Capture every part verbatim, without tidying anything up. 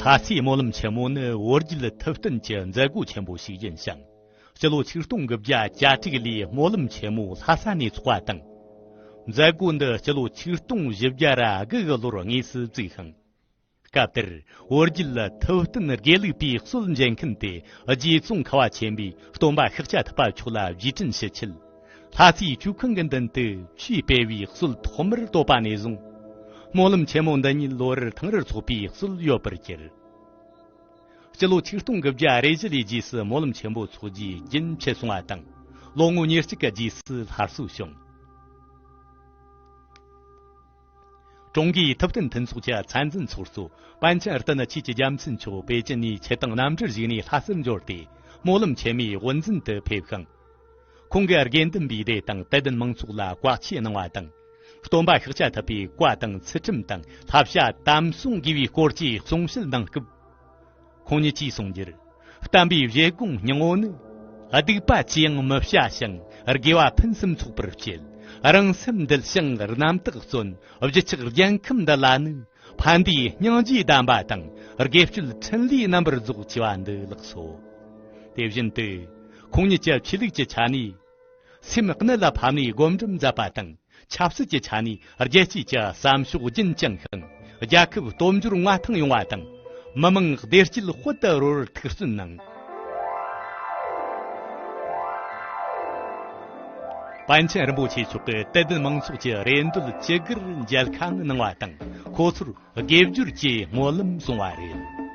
ལྷ་སའི་སྨོན་ལམ་ཆེན་མོ་ནི་བོད་བརྒྱུད་ཐུབ་བསྟན་གྱི་མཛད་སྒོ་ཆེན་པོ་ཞིག་ཡིན་ཞིང་། སྤྱི་ལོ་ཆིག་སྟོང་དགུ་བརྒྱ་གྱ་དྲུག་ལོའི་སྨོན་ལམ་ཆེན་མོ་ལྷ་ས་ནས་ཚོགས་པ་དང་། མཛད་སྒོ་འདི་སྤྱི་ལོ་ཆིག་སྟོང་བཞི་བརྒྱ་དགུ་གི་ལོར་དངོས་སུ་བཙུགས་ཤིང་། སྐབས་དེར་བོད་བརྒྱུད་ཐུབ་བསྟན་དགེ་ལུགས་པའི་སྲོལ་འབྱེད་མཁན་དེ་རྗེ་ཙོང་ཁ་བ་ཆེན་པོས་སྟོན་པ་ཤཱཀྱ་ཐུབ་པ་མཆོག་ལ་རྗེས་དྲན་ཞུ་ཆེད། ལྷ་སའི་ཆོས་ཁང་གི་མདུན་དུ་ཆོས་སྤེལ་བའི་སྲོལ་ཐོག་མར་བཏོད་པ་ནས་བཟུང་། སྨོན་ལམ་ཆེན་མོ་འདི་ཉིད་ལོ་རེར་ཐེངས་རེར་ཚོགས་པའི་སྲོལ་ཡོད་པར་གྱུར། སྤྱི་ལོ་ཆིག་སྟོང་དགུ་བརྒྱ་རེ་བཞི་ལོའི་རྗེས་སུ་སྨོན་ལམ་ཆེན་པོ་ཚོགས་རྒྱུ་རྒྱུན་ཆད་སོང་བ་དང་། ལོ་ངོ་ཉེར་གཅིག་གི་རྗེས་སུ་སླར་གསོ་བྱུང་། ཀྲུང་གོའི་ཐུབ་བསྟན་མཐུན་ཚོགས་ཀྱི་ཚད་འཛིན་ཚོགས་གཙོ་པཎ་ཆེན་བསྟན་ཆོས་ཀྱི་རྒྱལ་མཚན་མཆོག་པེ་ཅིན་ནས་ཆེད་དུ་གནམ་གྲུར་བཞུགས་ནས་ལྷ་སར་འབྱོར་ཏེ། སྨོན་ལམ་ཆེན་མོའི་དབུ་འཛིན་དུ་ཕེབས་ཤིང་། ཁོང་གིས་དགེ་འདུན་པའི་སྡེ་དང་དད་ལྡན་མང་ཚོགས་ལ་བཀའ་ཆོས་གནང་བ་དང་། སྟོན་པ་ཤཱཀྱ་ཐུབ་པའི་བཀའ་དང་ཚུལ་ཁྲིམས་དང་བསླབ་བྱ་དམ་སྲུང་དགོས་པའི་སྐོར་གྱི་གསུང་བཤད་གནང་སྐབས། ཁོང་ཉིད་ཀྱིས་གསུངས་རྒྱུར། བསྟན་པའི་བཞེད་དགོངས་སྙིང་བོ་ནི། སྡིག་པ་ཅི་ཡང་མི་བྱ་ཞིང་། དགེ་བ་ཕུན་སུམ་ཚོགས་པར་སྤྱད། རང་སེམས་འདུལ་ཞིང་རྣམ་དག་བརྩོན། བརྗིད་ཆགས་རྒྱལ་ཁམས་འདི་ལ་ནི། ཕན་བདེའི་སྙིང་རྗེ་ལྡན་པ་དང་། དགེ་སྤྱོད་འཕྲིན་ལས་རྣམ་པར་རྫོགས་ཆེ་བ་འདི་ལགས་སོ། དེ་བཞིན་དུ། ཁོང་ཉིད་ཀྱི་ཆོས་ལུགས་ཀྱི་ཆ་ནས། སེམས་གནད་ལ་ཕབ་ནས་སྒོམ་སྒྲུབ་མཛད་པ་དང་། ཆབ་སྲིད་ཀྱི་ཆ་ནས་རྒྱལ་སྤྱིའི་ཀྱི་བསམ་ཕྱོགས་རྒྱུན་བསྐྱངས་ཤིང་། རྒྱལ་ཁབ་སྟོབས་འབྱོར་མངའ་ཐང་ཡོང་བ་དང་། མི་དམངས་བདེ་སྐྱིད་དཔལ་དུ་རོལ་བར་ཐུགས་བརྩོན་གནང་། པཎ་ཆེན་རིན་པོ་ཆེ་མཆོག་གིས་དད་ལྡན་མང་ཚོགས་ཀྱི་རེ་འདོད་ཅི་དགར་མཇལ་ཁ་གནང་བ་དང་། ཁོ་ཚོར་དགེ་སྦྱོར་གྱི་སྨོན་ལམ་གསུངས་པ་རེད།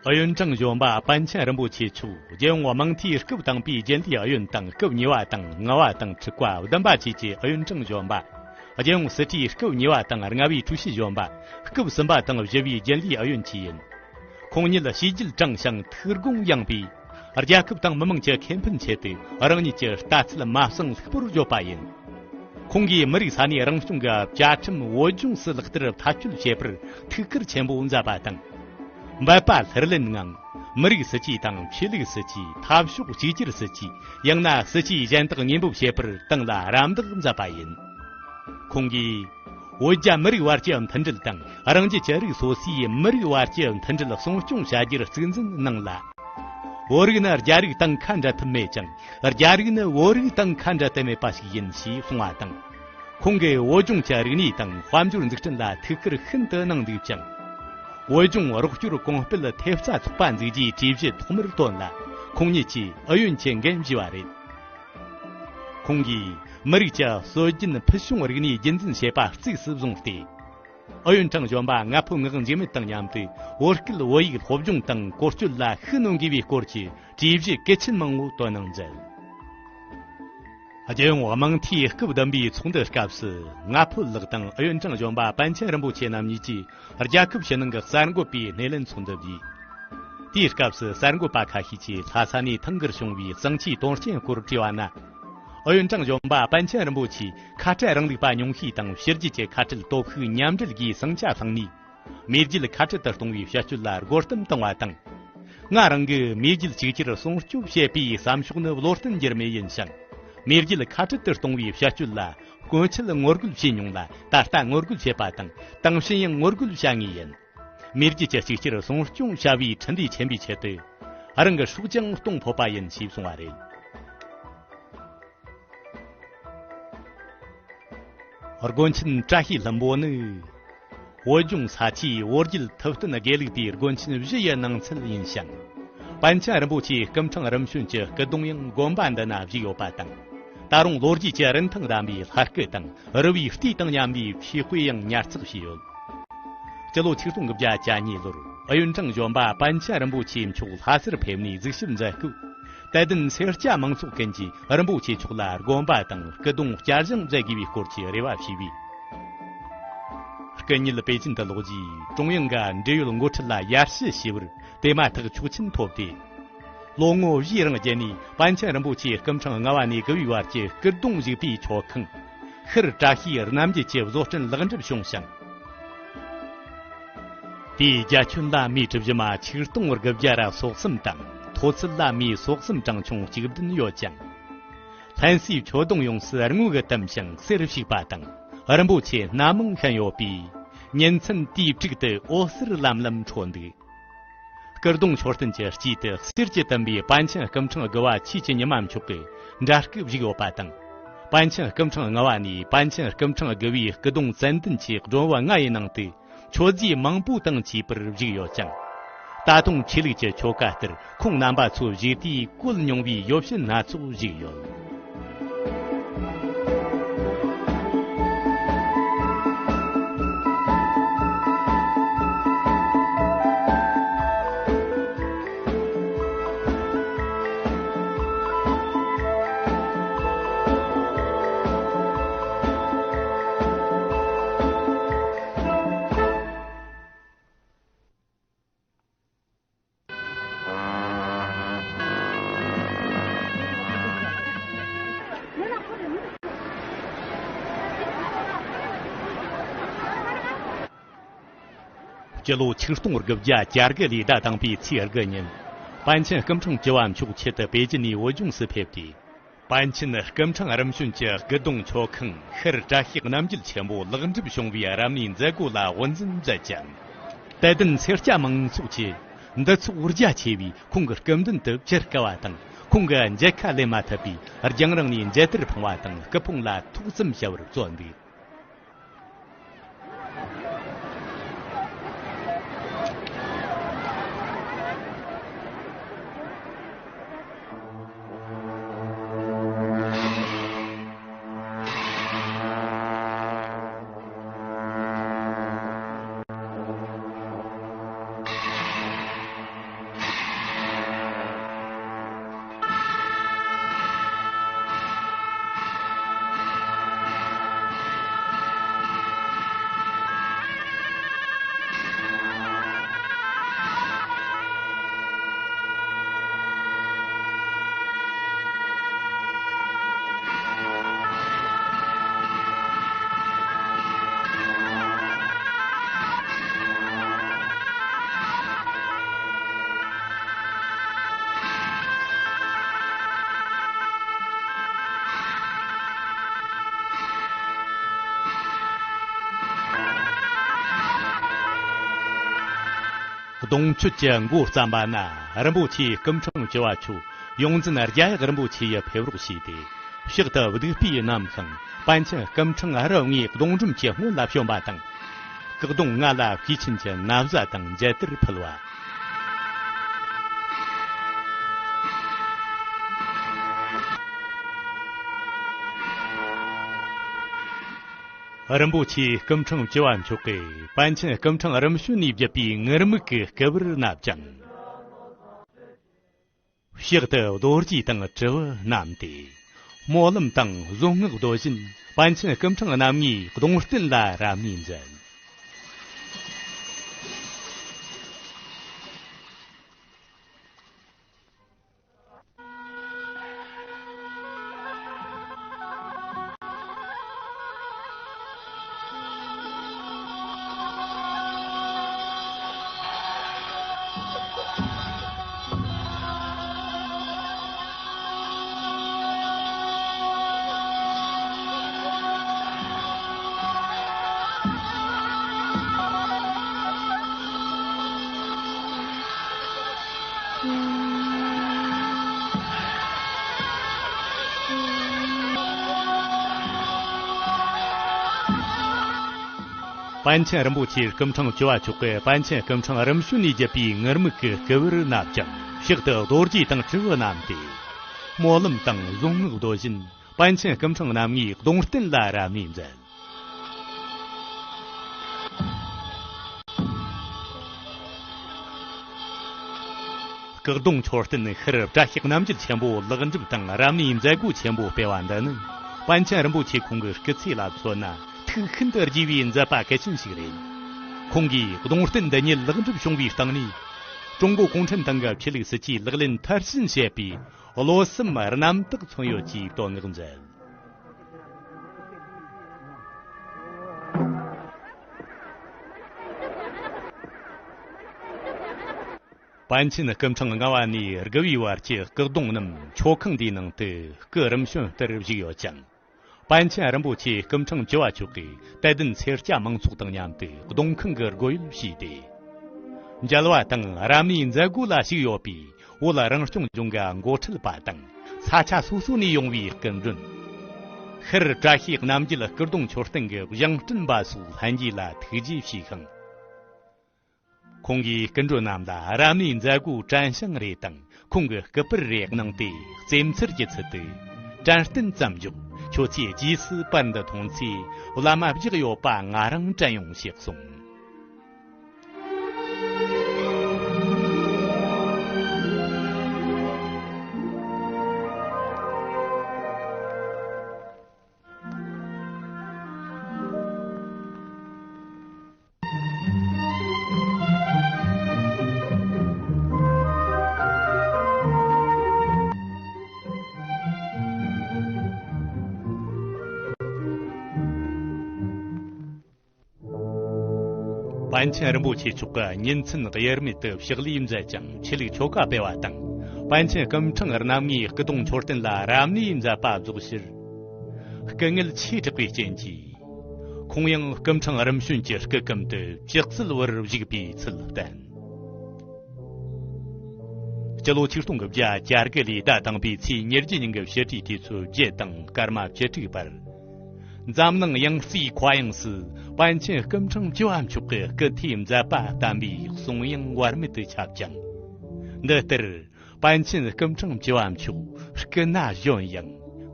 ཨུ་ཡོན་ཀྲང་གཞོན་པ་པཎ་ཆེན་རིན་པོ་ཆེ་མཆོག་རྒྱལ་ཡོངས་དམངས་འཐུས་སྐབས་དང་པའི་རྒྱུན་ལས་ཨུ་ཡོན་དང་སྐབས་གཉིས་པ་དང་ལྔ་པ་དང་དྲུག་པ་བདུན་པ་བཅས་ཀྱི་ཨུ་ཡོན་ཀྲང་གཞོན་པ། རྒྱལ་ཡོངས་སྲིད་གྲོས་སྐབས་གཉིས་པ་དང་ལྔ་པའི་ཀྲུའུ་ཞི་གཞོན་པ། སྐབས་གསུམ་པ་དང་བཞི་པའི་རྒྱུན་ལས་ཨུ་ཡོན་བཅས་ཡིན། ཁོང་ཉིད་བྱས་རྗེས་དྲང་ཞིང་ཐུགས་དགོངས་ཡངས་པས། རྒྱལ་ཁབ་དང་མི་དམངས་ཀྱི་ཁེ་ཕན་ཆེད་དུ་རང་ཉིད་ཀྱི་ལྟ་ཚུལ་མ་གསང་ལྷུག་པོར་བརྗོད་པ་ཡིན། ཁོང་གིས་མི་རིགས་ས་གནས་རང་སྐྱོང་གི་བཅའ་ཁྲིམས་བོད་ལྗོངས་སུ་ལག་བསྟར་མཐའ་འཁྱོལ་བྱེད་པར་ཐུགས་ཁུར་ཆེན་པོ་མཛད་པ་དང་། འབད་པ་ལྷུར་ལེན་ངང་མི་རིགས་སྲིད་ཇུས་དང་ཆོས་ལུགས་སྲིད་ཇུས། འཐབ་ཕྱོགས་གཅིག་གྱུར་སྲིད་ཇུས། ཡང་ན་སྲིད་ཇུས་གཞན་དག་དངོས་འབེབས་བྱེད་པར་ཏང་ལ་རམ་འདེགས་མཛད་པ་ཡིན། ཁོང་གིས་བོད་རྒྱ་མི་རིགས་བར་གྱི་མཐུན་སྒྲིལ་དང་རང་རྒྱལ་གྱི་རིགས་སོ་སོའི་མི་རིགས་བར་གྱི་མཐུན་སྒྲིལ་སྲུང་སྐྱོང་བྱ་རྒྱུར་གཙིགས་འཛིན་གནང་ལ། བོད་རིགས་ནི་རྒྱ་རིགས་དང་ཁ་འབྲལ་ཐབས་མེད་ཅིང་། རྒྱ་རིགས་ནི་བོད་རིགས་དང་ཁ་འབྲལ་ཐབས་མེད་པ་ཞིག་ཡིན་ཞེས་གསུངས་པ་དང་། ཁོང་གིས་བོད་ལྗོངས་ཀྱི་རིག་གནས་དང་དཔལ་འབྱོར་འཛུགས་སྐྲུན་ལ་ཐུགས་ཁུར་ཤིན་ཏུ་གནང་འདུག་ཅིང་། བོད་ལྗོངས་རོགས་སྐྱོར་གོང་སྤེལ་ཐེབས་རྩ་ཚོགས་པ་འཛུགས་རྒྱུའི་གྲོས་གཞི་ཐོག་མར་བཏོན་ལ། ཁོང་ཉིད་ཀྱིས་ཨུ་ཡོན་གྱི་འགན་བཞེས་པ་རེད། ཁོང་གིས་མི་རིགས་ཀྱི་སྲོལ་རྒྱུན་ཕུལ་བྱུང་རིག་གནས་རྒྱུན་འཛིན་བྱེད་པ་གཙིགས་སུ་བཟུང་སྟེ། ཨུ་ཡོན་ཀྲང་གཞོན་པ་ང་ཕོད་ངག་འཇིགས་མེད་དང་མཉམ་དུ་བོད་སྐད་བོད་ཡིག་སློབ་སྦྱོང་དང་བཀོལ་སྤྱོད་ལ་ཤུགས་སྣོན་དགོས་པའི་སྐོར་གྱི་གྲོས་གཞི་གལ་ཆེན་མང་བོ་བཏོན་གནང་མཛད། རྒྱལ་ཡོངས་དམངས་འཐུས་སྐབས་བདུན་པའི་ཚོགས་འདུའི་སྐབས་སུ་ང་ཕོད་ལགས་དང་ཨུ་ཡོན་ཀྲང་གཞོན་པ་པཎ་ཆེན་རིན་པོ་ཆེ་རྣམ་གཉིས་ཀྱིས་རྒྱལ་ཁབ་ཕྱི་ནང་གི་གསར་འགོད་པའི་སྣེ་ལེན་ཚོགས་འདུ་བརྒྱུད། དེའི་སྐབས་སུ་གསར་འགོད་པ་ཁ་ཤས་ཀྱིས་ལྷ་ས་ནས་ཐེངས་འགར་བྱུང་བའི་གཙང་ཆུའི་དོན་རྐྱེན་སྐོར་དྲིས་པ་ན། ཨུ་ཡོན་ཀྲང་གཞོན་པ་པཎ་ཆེན་རིན་པོ་ཆེས་ཁ་བྲལ་རིང་ལུགས་པ་ཉུང་ཤས་དང་ཕྱི་རྒྱལ་གྱི་ཁ་བྲལ་སྟོབས་ཤུགས་མཉམ་འབྲེལ་སྒོས་ཟིང་ཆ་བསླངས་ནས། མེས་རྒྱལ་ཁ་བྲལ་དུ་གཏོང་བའི་བྱ་སྤྱོད་ལ་རྒོལ་གཏམ་བཏང་བ་དང་། ང་རང་གིས་མེས་རྒྱལ་གཅིག་གྱུར་སྲུང་སྐྱོབ་བྱེད་པའི་བསམ་ཕྱོགས་ནི་བློ་བརྟན་འགྱུར་མེད་ཡིན་ཞིང་། མེས་རྒྱལ་ཁ་བྲལ་དུ་གཏོང་བའི་བྱ་སྤྱོད་ལ་སྔོན་ཆད་ངོ་རྒོལ་བྱས་མྱོང་ལ། ད་ལྟ་ངོ་རྒོལ་བྱེད་པ་དང་། དེང་ཕྱིན་ཡང་ངོ་རྒོལ་བྱ་ངེས་ཡིན། མེས་རྒྱལ་གྱི་གཅིག་གྱུར་སྲུང་སྐྱོང་བྱ་བའི་འཕྲིན་ལས་ཆེན་པོའི་ཆེད་དུ། རང་གི་སྲོག་ཀྱང་གཏོང་ཕོད་པ་ཡིན་ཞེས་གསུངས་པ་རེད། དགོན་ཆེན་བཀྲ་ཤིས་ལྷུན་པོ་ནི། བོད་ལྗོངས་ས་ཆའི་བོད་རྒྱལ་ཐུབ་བསྟན་དགེ་ལུགས་པའི་དགོན་ཆེན་བཞི་ཡི་ནང་ཚན་ཡིན་ཞིང་། པཎ་ཆེན་རིན་པོ་ཆེའི་སྐུ་ཕྲེང་རིམ་བྱོན་གྱི་སྐུ་གདུང་ཡང་དགོན་པ་འདི་ན་བཞུགས་ཡོད་པ་དང་། ད་རུང་ལོ་རྒྱུས་ཀྱི་རིན་ཐང་ལྡན་པའི་ལྷ་སྐུ་དང་རི་བོའི་རྟའི་དང་མཉམ་པའི་ཆོས་དཔེ་ཡང་ཉར་ཚགས་བྱས་ཡོད། སྤྱི་ལོ་ཆིག་སྟོང་དགུ་བརྒྱ་གྱ་གཉིས་ལོར་ཨུ་ཡོན་ཀྲང་གཞོན་པ་པཎ་ཆེན་རིན་པོ་ཆེ་མཆོག་ལྷ་སར་ཕེབས་ནས་གཟིགས་ཞིབ་མཛད་སྐབས། དད་ལྡན་སེར་སྐྱ་མང་ཚོགས་ཀུན་གྱིས་རིན་པོ་ཆེ་མཆོག་ལ་དགོན་པ་དང་སྐུ་གདུང་བསྐྱར་བཞེངས་མཛད་དགོས་པའི་སྐོར་གྱི་རེ་བ་བྱས་པས། སྐུ་ཉིད་པེ་ཅིན་དུ་ལོག་རྗེས། ཀྲུང་དབྱང་གི་འབྲེལ་ཡོད་འགོ་ཁྲིད་ལ་ཡར་ཞུ་ཞུས་པར། དེ་མ་ཐག་ཆོག་མཆན་ཐོབ་སྟེ། ལོ་ངོ་བཞིའི་རིང་བརྒྱུད་ནས་པཎ་ཆེན་རིན་པོ་ཆེའི་སྐུ་ཕྲེང་ལྔ་བ་ནས་དགུ་བའི་བར་གྱི་སྐུ་གདུང་བཞུགས་པའི་མཆོད་ཁང་། ཤར་བཀྲ་ཤིས་རྣམ་རྒྱལ་གྱི་བཟོ་སྐྲུན་ལེགས་འགྲུབ་བྱུང་ཞིང་། དེའི་རྒྱ་ཁྱོན་ལ་མིའི་གྲུ་བཞི་མ་ཆིག་སྟོང་དགུ་བརྒྱ་ར་སོ་གསུམ་དང་། མཐོ་ཚད་ལ་མིའི་སོ་གསུམ་གྲངས་ཆུང་གཅིག་བདུན་ཡོད་ཅིང་། ལྷ་སའི་མཆོད་སྡོང་ཡོངས་སུ་དངུལ་གྱིས་བཏུམས་ཤིང་གསེར་བྱུགས་པ་དང་། རིན་པོ་ཆེ་སྣ་མང་ཤན་ཡོད་པས། ཉིན་མཚན་དུས་དྲུག་ཏུ་འོད་ཟེར་ལམ་ལམ་འཕྲོ་འདུག། སྐུ་གདུང་མཆོད་རྟེན་གྱི་དཀྱིལ་དུ་གསེར་གྱིས་བཏུམས་པའི་པཎ་ཆེན་སྐུ་ཕྲེང་དགུ་བ་ཆོས་ཀྱི་ཉི་མ་མཆོག་གི་འདྲ་སྐུ་བཞུགས་ཡོད་པ་དང་། པཎ་ཆེན་སྐུ་ཕྲེང་ལྔ་བ་ནས་པཎ་ཆེན་སྐུ་ཕྲེང་དགུ་བའི་སྐུ་གདུང་ཙན་དན་གྱི་སྒྲོམ་བུ་ལྔ་ཡི་ནང་དུ། མཆོད་རྫས་མང་པོ་དང་བཅས་པར་བཞུགས་ཡོད་ཅིང་། ད་དུང་ཆོས་ལུགས་ཀྱི་ཆོ་ག་ལྟར་ཁོང་རྣམ་པ་ཚོ་བཞུགས་དུས་བཀོད་མྱོང་བའི་ཡོ་བྱད་སྣ་ཚོགས་བཞུགས་ཡོད། སྤྱི་ལོ་ཆིག་སྟོང་དགུ་བརྒྱ་གྱ་དགུ་ལོའི་ཟླ་དང་པོའི་ཚེས་དགུ་ཉིན། པཎ་ཆེན་སྐུ་ཕྲེང་བཅུ་བ་མཆོག་ཆེད་དུ་པེ་ཅིན་ནས་བོད་ལྗོངས་སུ་ཕེབས་ཏེ། པཎ་ཆེན་སྐུ་ཕྲེང་རིམ་བྱོན་གྱི་སྐུ་གདུང་མཆོད་ཁང་ཤར་བཀྲ་ཤིས་རྣམ་རྒྱལ་ཆེན་པོ་ལེགས་འགྲུབ་བྱུང་བའི་རབ་གནས་མཛད་སྒོ་ལ་དབུ་འཛིན་མཛད་ཅིང་། དད་ལྡན་སེར་སྐྱ་མང་ཚོགས་ཀྱིས་འདུ་ཚོགས་རྒྱ་ཆེ་བས་ཁོང་གི་སྐུ་མདུན་དུ་ཕྱིར་བསྐུལ་བ་དང་། ཁོང་གི་མཇལ་ཁ་ལེན་མ་ཐུབ་པས་རྒྱང་རིང་ནས་མཇལ་དར་འཕང་བ་དང་། སྐུ་ཕུང་ལ་ཐོག་བཙུམ་བྱ་བར་བརྩོན་འདུག། གདུང་མཆོད་ཀྱི་འགོ་བརྩམས་པ་ན། རིན་པོ་ཆེའི་སྐུ་ཕྲེང་བཅུ་བ་མཆོག་ཡོངས་འཛིན་རྒྱ་ཡག་རིན་པོ་ཆེ་ཡིས་ཕེབས་རོགས་བྱས་ཏེ། ཕྱག་ཏུ་བདུག་སྤོས་བསྣམས་ཤིང་། པཎ་ཆེན་སྐུ་ཕྲེང་རབ་ལྔའི་གདུང་སྒྲོམ་གྱི་སྔོན་ལ་བྱོན་པ་དང་། སྐུ་གདུང་ལྔ་ལ་ཤེས་ཆེན་གྱི་ན་བཟའ་དང་མཇལ་དར་ཕུལ་བ། རིན་པོ་ཆེའི་སྐུ་ཕྲེང་བཅུ་བ་མཆོག་གིས་པཎ་ཆེན་སྐུ་ཕྲེང་རིམ་བྱོན་ནས་བརྒྱུད་པའི་ངུར་སྨྲིག་གི་སྐུ་པར་བསྣམས་ཀྱང་། ཕྱག་ཏུ་རྡོ་རྗེ་དང་དྲིལ་བུ་བསྣམས་ཏེ། སྨོན་ལམ་དང་གཟུངས་སྔགས་ཟློས་བཞིན། པཎ་ཆེན་སྐུ་ཕྲེང་རྣམ་ལྔའི་གདུང་རྟེན་ལ་རབ་གནས་མཛད། པཎ་ཆེན་རིན་པོ་ཆེའི་སྐུ་ཕྲེང་བཅུ་བ་མཆོག་གིས་པཎ་ཆེན་སྐུ་ཕྲེང་རིམ་བྱོན་ནས་བརྒྱུད་པའི་ངུར་སྨྲིག་གི་སྐུ་པར་བསྣམས་ཀྱང་། ཕྱག་ཏུ་རྡོ་རྗེ་དང་དྲིལ་བུ་བསྣམས་ཏེ། སྨོན་ལམ་དང་གཟུངས་སྔགས་ཟློས་བཞིན། པཎ་ཆེན་སྐུ་ཕྲེང་རྣམ་ལྔའི་གདུང་རྟེན་ལ་རབ་གནས་མཛད། སྐུ་གདུང་མཆོད་རྟེན་ཤར་བཀྲ་ཤིས་རྣམ་རྒྱལ་ཆེན་པོ་ལེགས་འགྲུབ་དང་རབ་གནས་མཛད་སྒོ་ཆེན་པོ་སྤེལ་བ་འདི་ནི། པཎ་ཆེན་རིན་པོ་ཆེ་ཁོང་གི་སྐུ་ཚེ་ལ་མཚོན་ན་ ཐུགས་ཤིན་ཏུ་དགྱེས་པའི་མཛད་པ་གལ་ཆེན་ཞིག་རེད། ཁོང་གིས་གདུང་རྟེན་འདི་ཉིད་ལེགས་འགྲུབ་བྱུང་བའི་སྟེང་ནས། ཀྲུང་གོ་གུང་ཁྲན་ཏང་གི་ཆོས་ལུགས་སྲིད་ཇུས་ལག་ལེན་མཐར་ཕྱིན་བྱས་པའི་བློ་སེམས་རྣམ་དག་མཚོན་ཡོད་ཅེས་བསྟོད་བསྔགས་མཛད། པཎ་ཆེན་སྐུ་ཕྲེང་ལྔ་བ་ནས་དགུ་བའི་བར་གྱི་སྐུ་གདུང་རྣམས་མཆོད་ཁང་འདིའི་ནང་དུ་སྐུ་རིམ་བྱོན་ལྟར་བཞུགས་ཡོད་ཅིང་། པཎ་ཆེན་རིན་པོ་ཆེ་སྐུ་ཕྲེང་བཅུ་བ་མཆོག་གིས་དད་ལྡན་སེར་སྐྱ་མང་ཚོགས་དང་མཉམ་དུ་གདུང་ཁང་གི་སྒོ་ཡོལ་ཕྱེས་ཏེ། མཇལ་བ་དང་རབ་གནས་མཛད་སྒོ་ལ་ཞུགས་ཡོད་པའི་བོད་རང་སྐྱོང་ལྗོངས་ཀྱི་འགོ་ཁྲིད་པ་དང་ས་ཆ་སོ་སོ་ནས་ཡོང་བའི་སྐུ་མགྲོན། ཤར་བཀྲ་ཤིས་རྣམ་རྒྱལ་སྐུ་གདུང་མཆོད་རྟེན་གྱི་བཞེངས་སྐྲུན་པ་སོགས་ལྷན་རྒྱས་ལ་ཐུགས་རྗེ་ཆེ་ཞུས་ཤིང་། ཁོང་གིས་སྐུ་མགྲོན་རྣམས་ལ་རབ་གནས་མཛད་སྒོའི་དྲན་བྱང་རེ་དང་ཁོང་གི་སྐུ་པར་རེ་གནང་སྟེ། རྩེད་མཚར་གྱི་ཚུལ་དུ། དྲན་རྟེན་ཙམ་འཇོག། ཁྱོད་ཚོས་རྗེས་སུ་པར་འདི་མཐོང་ཚེ། བླ་མ་བཞུགས་ཡོད་པ་ང་རང་དྲན་ཡོང་ཞེས་གསུངས། པཎ་ཆེན་རིན་པོ་ཆེ་མཆོག་གིས་ཉིན་མཚན་དབྱེར་མེད་དུ་ཕྱག་ལས་མཛད་ཅིང་ཆོས་ལུགས་ཆོ་ག་སྤེལ་བ་དང་། པཎ་ཆེན་སྐུ་ཕྲེང་རྣམ་ལྔའི་སྐུ་གདུང་མཆོད་རྟེན་ལ་རབ་གནས་མཛད་པ་རྫོགས་ཕྱིར། སྐུ་ངལ་ཆེ་དྲགས་པའི་རྐྱེན་གྱིས། ཁོང་ཡང་སྐུ་ཕྲེང་རིམ་བྱོན་གྱི་སྐུ་ཁམས་དུ་ཇག་རྩལ་བུར་བཞུགས་པའི་ཚུལ་བསྟན། སྤྱི་ལོ་ཆིག་སྟོང་དགུ་བརྒྱ་གྱ་དགུ་ལོའི་ཟླ་དང་པོའི་ཚེས་ཉེར་བརྒྱད་ཉིན་གྱི་ཕྱི་དྲོའི་དུས་ཚོད་བརྒྱད་དང་སྐར་མ་བཅུ་དྲུག་བར། འཛམ་གླིང་ཡང་རྩེའི་མཁའ་དབྱིངས་སུ་པཎ་ཆེན་སྐུ་ཕྲེང་བཅུ་བ་མཆོག་གི་སྐུ་ཐེའུ་མཛད་པ་བསྟན་པའི་གསུང་དབྱངས་བར་མེད་དུ་ཁྱབ་ཅིང་། འདི་ལྟར། པཎ་ཆེན་སྐུ་ཕྲེང་བཅུ་བ་མཆོག་སྐུ་ན་གཞོན་ཡང་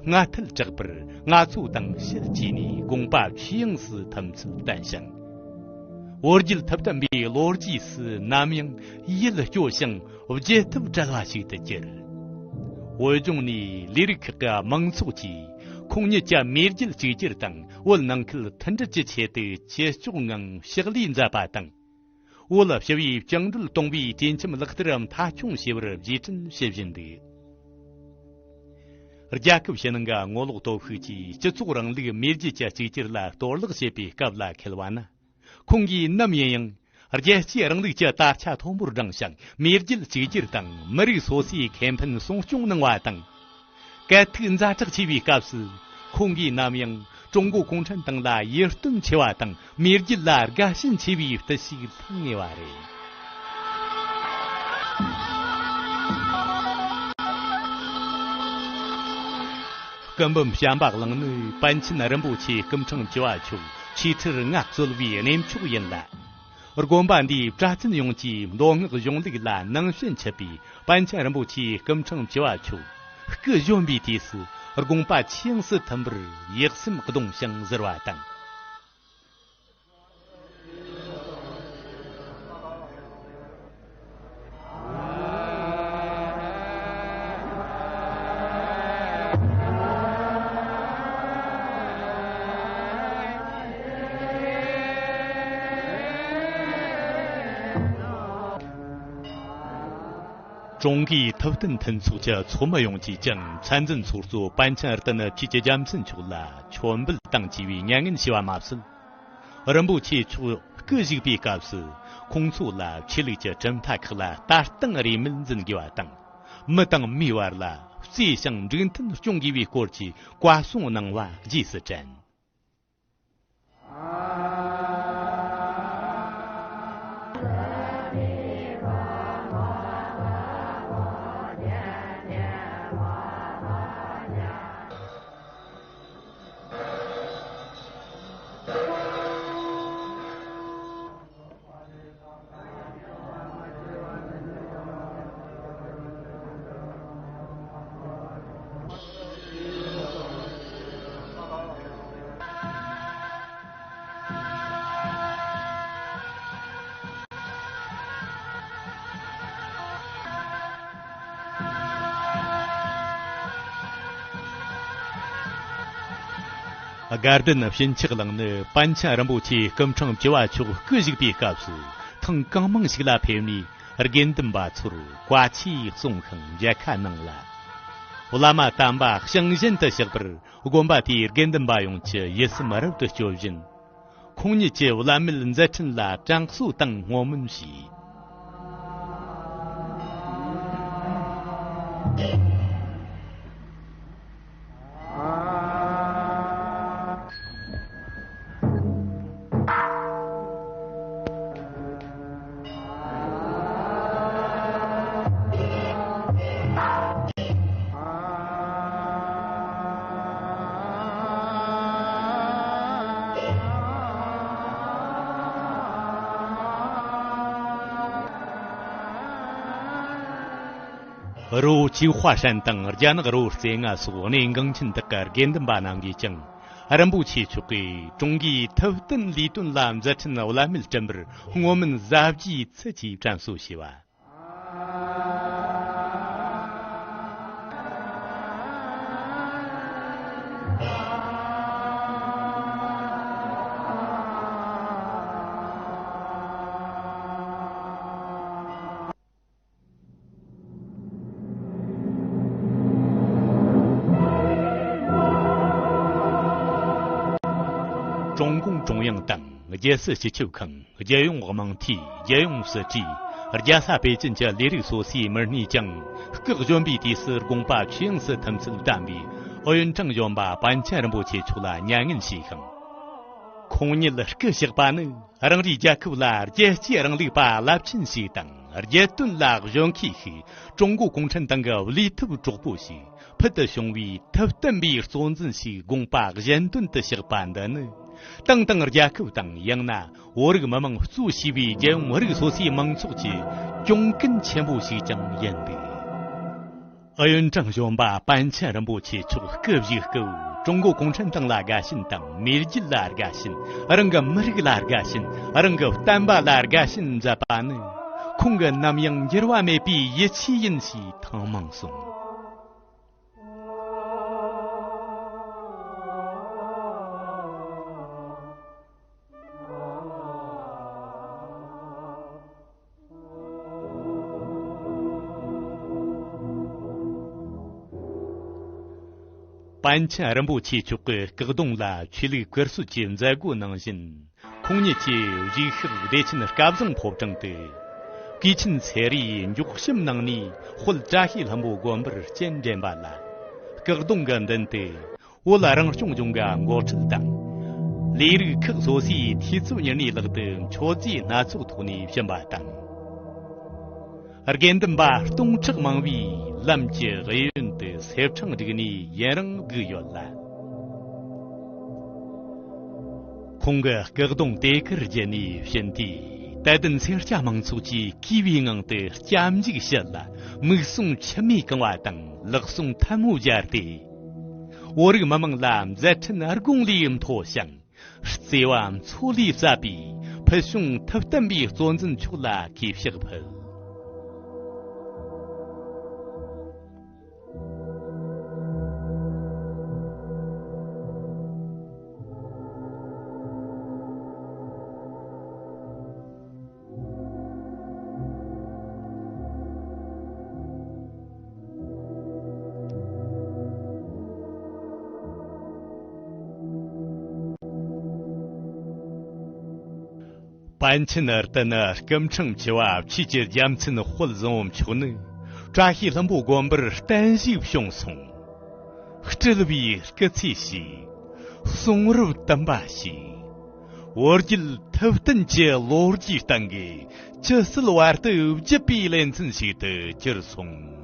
མངའ་ཐལ་དྲག་པར་མངའ་གཙོ་དང་ཕྱིར་བཅས་ནས་དགོངས་པ་ཆོས་དབྱིངས་སུ་ཐིམ་ཚུལ་བསྟན་ཞིང་། བོད་རྒྱལ་ཐུབ་བསྟན་པའི་ལོ་རྒྱུས་སུ་ནམ་ཡང་ཡིད་སྐྱོ་ཞིང་བརྗེད་ཐབས་བྲལ་བ་ཞིག་ཏུ་གྱུར། བོད་ལྗོངས་ནས་ལས་རིགས་ཁག་གི་མང་ཚོགས་ཀྱིས་ཁོང་ཉིད་ཀྱི་མེས་རྒྱལ་གཅིག་གྱུར་དང་བོད་ནང་ཁུལ་མཐུན་སྒྲིལ་གྱི་ཆེད་དུ་ཇེ་ལྕོགས་ངང་ཕྱག་ལས་མཛད་པ་དང་། བོད་ཞི་བའི་བཅིངས་འགྲོལ་གཏོང་བའི་གྲོས་འཆམ་ལག་བསྟར་མཐའ་འཁྱོངས་བྱས་པར་རྗེས་དྲན་ཞུ་བཞིན་འདུག། རྒྱལ་ཁབ་ཕྱི་ནང་གི་ངོ་ལོག་སྟོབས་ཤུགས་ཀྱིས་སྤྱི་ཚོགས་རིང་ལུགས་མེས་རྒྱལ་གྱི་གཅིག་གྱུར་ལ་གཏོར་བརླག་བྱེད་པའི་སྐབས་ལ་འཁེལ་བ་ན། ཁོང་གིས་ནམ་ཡིན་ཡང་རྒྱལ་གཅེས་རིང་ལུགས་ཀྱི་དར་ཆ་མཐོན་པོར་བསྒྲེངས་ཤིང་མེས་རྒྱལ་གཅིག་གྱུར་དང་མི་རིགས་སོ་སོའི་ཁེ་ཕན་སྲུང་སྐྱོང་གནང་བ་དང་། སྐད་ཐིག་ཛ་དྲག་ཆེ་བའི་སྐབས་སུ་ཁོང་གིས་ནམ་ཡང་ཀྲུང་གོ་གུང་ཁྲན་ཏང་ལ་ཡིད་རྟོན་ཆེ་བ་དང་མེས་རྒྱལ་ལ་དགའ་ཞེན་ཆེ་བའི་བརྟུལ་ཞུགས་ལྷང་ངེ་བ་རེད། སྐུ་འབུམ་བྱམས་པ་གླིང་ནི་པཎ་ཆེན་རིན་པོ་ཆེ་སྐུ་ཕྲེང་བཅུ་བ་མཆོག་ཆོས་ཁྲིར་མངའ་གསོལ་བའི་གནས་མཆོག་ཡིན་ལ། དགོན་པ་འདིའི་གྲྭ་བཙུན་ཡོངས་ཀྱིས་མདོ་སྔགས་གཞུང་ལུགས་ལ་ནང་ཞེན་ཆེ་བའི་པཎ་ཆེན་རིན་པོ་ཆེའི་སྐུ་ཕྲེང་བཅུ་བ་མཆོག་སྐུ་གཞོན་པའི་དུས་སུ་དགོངས་པ་ཆོས་དབྱིངས་སུ་ཐིམ་པར་ཡིད་སེམས་གདུང་ཞིང་གཟིར་བ་དང་། ཀྲུང་གོའི་ཐུབ་བསྟན་མཐུན་ཚོགས་ཀྱི་ཚོགས་མི་ཡོངས་ཀྱིས་ཀྱང་མཚན་འཛིན་ཚོགས་གཙོ་པཎ་ཆེན་རྟིང་རྒྱས་རྒྱལ་མཚན་མཆོག་ལ་མཆོད་འབུལ་དང་བཅས་པའི་མྱ་ངན་ཞུ་བ་མ་ཟད། རིན་པོ་ཆེ་མཆོག་སྐུ་བཞུགས་པའི་སྐབས་སུ་ཁོང་ཚོ་ལ་ཆོས་ལུགས་ཀྱི་གྲུབ་མཐའ་ཁག་ལ་ལྟ་སྟངས་རེས་མོས་འཛིན་དགོས་པ་དང་། མི་དང་མིའི་བར་ལ་བརྩེ་ཞིང་འགྲིག་མཐུན་སྐྱོང་དགོས་པའི་སྐོར་གྱི་བཀའ་གསུང་གནང་བ་རྗེས་སུ་དྲན། དགའ་ལྡན་ཕྱིན་ཆད་གླིང་ནི་པཎ་ཆེན་རིན་པོ་ཆེ་སྐུ་ཕྲེང་བཅུ་བ་མཆོག་སྐུ་བཞུགས་པའི་སྐབས་སུ་ཐེངས་གང་མང་ཞིག་ལ་ཕེབས་ནས་དགེ་འདུན་པ་ཚོར་བཀའ་ཆོས་གསུང་ཤིང་མཇལ་ཁ་གནང་ལ། བླ་མ་དམ་པ་ཞིང་གཞན་དུ་གཤེགས་པར་དགོན་པ་དེའི་དགེ་འདུན་པ་ཡོངས་ཀྱི་ཡིད་སེམས་རབ་ཏུ་སྐྱོ་བཞིན། ཁོང་ཉིད་ཀྱི་བླ་མེད་མཛད་འཕྲིན་ལ་དྲན་གསོ་དང་བསྔོ་སྨོན་བྱས། རི་བོ་ཅིའུ་ཧྭ་ཧྲན་དང་རྒྱ་ནག་རི་བོ་རྩེ་ལྔ་སོགས་གནས་འགངས་ཆེན་དག་གི་དགེ་འདུན་པ་རྣམས་ཀྱིས་ཀྱང་རིན་པོ་ཆེ་མཆོག་གིས་ཀྲུང་གོའི་ཐུབ་བསྟན་ལས་དོན་ལ་མཛད་འཕྲིན་བླ་མེད་བསྐྲུན་པར་བསྔོ་སྨོན་ཟབ་རྒྱས་ཚུལ་གྱིས་དྲན་གསོ་བྱས་པ། ཀྲུང་གུང་ཀྲུང་དབྱང་དང་རྒྱལ་སྲིད་སྤྱི་ཁྱབ་ཁང་། རྒྱལ་ཡོངས་དམངས་འཐུས། རྒྱལ་ཡོངས་སྲིད་གྲོས། རྒྱལ་ས་པེ་ཅིན་གྱི་ལས་རིགས་སོ་སོའི་མི་སྣས་ཀྱང་སྐུ་གཞོན་པའི་དུས་སུ་དགོངས་པ་ཆོས་དབྱིངས་སུ་ཐིམ་ཚུལ་བསྟན་པའི་ཨུ་ཡོན་ཀྲང་གཞོན་པ་པཎ་ཆེན་རིན་པོ་ཆེ་མཆོག་ལ་མྱ་ངན་བྱས་ཤིང་། ཁོང་ཉིད་སྐུ་གཤེགས་པ་ནི་རང་རེའི་རྒྱལ་ཁབ་ལ་རྒྱལ་གཅེས་རིང་ལུགས་པ་རླབས་ཆེན་ཞིག་དང་། རྒྱལ་དོན་ལ་གཞོན་མཁས་ཤིག་ཀྲུང་གོ་གུང་ཁྲན་ཏང་གི་བློས་ཐུབ་གྲོགས་པོ་ཞིག་ཕུལ་དུ་བྱུང་བའི་ཐུབ་བསྟན་པའི་གཙོ་འཛིན་ཞིག་དགོངས་པ་གཞན་དོན་དུ་གཤེགས་པ་འདི་ནི། ཏང་དང་རྒྱལ་ཁབ་དང་། ཡང་ན་བོད་རིགས་མི་མང་གཙོས་བྱས་པའི་རྒྱལ་ཡོངས་རིགས་སོ་སོའི་མང་ཚོགས་ཀྱི་གྱོང་གུན་ཆེན་པོ་ཞིག་ཀྱང་ཡིན་འདུག་ཨུ་ཡོན་ཀྲང་གཞོན་པ་པཎ་ཆེན་རིན་པོ་ཆེ་མཆོག་སྐུ་བཞུགས་སྐབས། ཀྲུང་གོ་གུང་ཁྲན་ཏང་ལ་དགའ་ཞེན་དང་། མེས་རྒྱལ་ལ་དགའ་ཞེན། རང་གི་མི་རིགས་ལ་དགའ་ཞེན། རང་གི་བསྟན་པ་ལ་དགའ་ཞེན་མཛད་པ་ནི། ཁོང་གི་ནམ་ཡང་འགྱུར་བ་མེད་པའི་ཡིད་ཆེས་ཡིན་ཞེས་ཐེངས་མང་གསུངས། པཎ་ཆེན་རིན་པོ་ཆེ་མཆོག་གི་སྐུ་གདུང་ལ་ཆོས་ལུགས་བཀུར་གསོལ་གྱི་མཛད་སྒོ་ནང་བཞིན། ཁོང་ཉིད་ཀྱི་གཞུག་ཤག་བདེ་ཆེན་སྐལ་བཟང་ཕོ་བྲང་དུ། ཀུའེ་ཆིན་ཚེ་རིང་མགྱོགས་ཤམ་གནང་ནས་དཔལ་བཀྲ་ཤིས་ལྷུན་པོ་དགོན་པར་སྤྱན་འདྲེན་པ་ལ། སྐུ་གདུང་གི་མདུན་དུ། བོད་རང་སྐྱོང་ལྗོངས་ཀྱི་འགོ་ཁྲིད་དང་། ལས་རིགས་ཁག་སོ་སོའི་འཐུས་ཚབ་མྱུར་ནས་ལག་ཏུ་མཆོད་རྫས་སྣ་ཚོགས་ཐོགས་ནས་ཕྱིན་པ་དང་། དགེ་འདུན་པ་སྟོང་ཕྲག་མང་བོས་ལམ་གྱི་གཡས་གཡོན་དུ་སེར་ཕྲེང་བསྒྲིགས་ནས་ཡུན་རིང་བསྒུགས་ཡོད་ལ། ཁོང་གི་སྐུ་གདུང་དེ་ཁར་བརྒྱུད་ནས་ཕྱིན་དུས། དད་ལྡན་སེར་སྐྱ་མང་ཚོགས་ཀྱིས་གུས་པའི་ངང་དུ་སྐྱབས་འཇུག་ཞུ་ལ། མིག་ཟུང་མཆི་མས་གང་བ་དང་ལག་ཟུང་ཐལ་མོ་སྦྱར་ཏེ། བོད་རིགས་མི་མང་ལ་མཛད་འཕྲིན་དགུང་ལས་མཐོ་ཞིང་། བརྩེ་བ་མཚོ་ལས་ཟབ་པའི་ཕུལ་བྱུང་ཐུབ་བསྟན་པའི་གཙོ་འཛིན་མཆོག་ལ་གུས་ཕྱག་ཕུལ། པཎ་ཆེན་ཨར་ཏི་ནི་སྐུ་ཕྲེང་བཅུ་བ་ཆོས་ཀྱི་རྒྱལ་མཚན་དཔལ་བཟང་པོ་མཆོག་ནི། བཀྲ་ཤིས་ལྷུན་པོ་དགོན་པར་བརྟན་བཞུགས་བྱུང་སོང་། སྤྲུལ་པའི་སྐུ་ཚེ་ཞིག་གསུང་རབ་དམ་པ་ཞིག་བོད་བརྒྱུད་ཐུབ་བསྟན་གྱི་ལོ་རྒྱུས་སྟེང་གི་ཇི་སྲིད་བར་དུ་བརྗིད་པའི་ལེ་ཚན་ཞིག་ཏུ་གྱུར་སོང་།